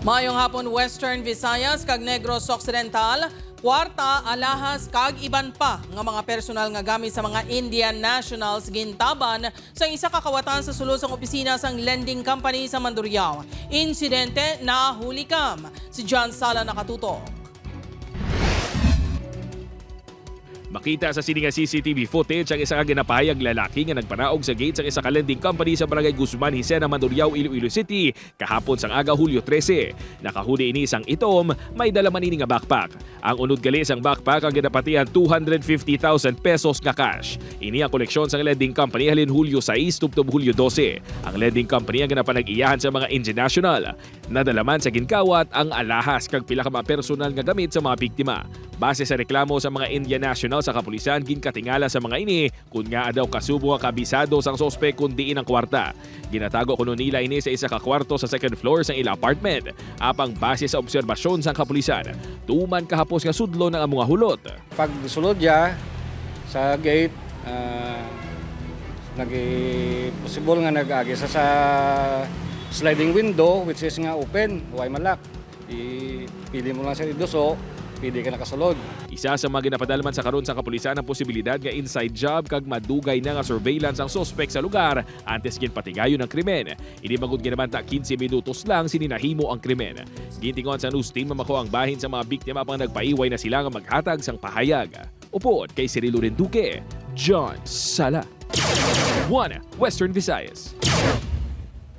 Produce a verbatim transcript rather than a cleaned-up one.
Maayong hapon, Western Visayas kag Negros Occidental. Kwarta, alahas kag iban pa nga mga personal nga gamit sa mga Indian nationals gintaban sa isa ka kawatan sa sulod sang opisina sang lending company sa Mandurriao. Insidente, nahulikam. Si John Sala nakatutok. Makita sa sini nga C C T V footage ang isa ka ginapahayag lalaki nga nagpanaog sa gate sang isa ka lending company sa Barangay Guzman, Jisena, Mandurriao, Iloilo City, kahapon sang aga, Hulyo trese. Nakahuli ini sang itom, may dala man ini nga backpack. Ang unod gali sang backpack ang ginapatihan two hundred fifty thousand pesos nga cash. Ini ang koleksyon sang lending company halin Hulyo sais tubtob Hulyo dose. Ang lending company ang ginapanag-iyahan sa mga Indian national. Nadala man sa ginkawat ang alahas kag pila ka mga personal nga gamit sa mga biktima. Base sa reklamo sa mga Indian national sa kapulisan, ginkatingala sa mga ini kon ngaa daw kasubo nga kabisado sang suspek kon diin ang kwarta. Ginatago kuno nila ini sa isa ka kwarto sa second floor sang ila apartment. Apang base sa obserbasyon sang kapulisan, tuman kahapos nga sudlon ang amo nga hulot. Pagsulod niya sa gate, ah, nagi-, possible nga nag-agi sa, sa sliding window, which is nga open, way malak. I-, pili mo lang sa iduso, pwede ka nakasulod. Isa sa mga ginapadalman sa karon sa kapulisan ang posibilidad nga inside job kag madugay na nga surveillance ang suspek sa lugar antes ginpatigayon ang krimen. Ini bangod ginabanta quince minutos lang sini nahimo ang krimen. Gintinguhan sa news team nga makuha ang bahin sa mga biktima apang nagpaiway na sila nga maghatag sang pahayag. Upod kay Cirilo Renduque, John Sala. One Western Visayas.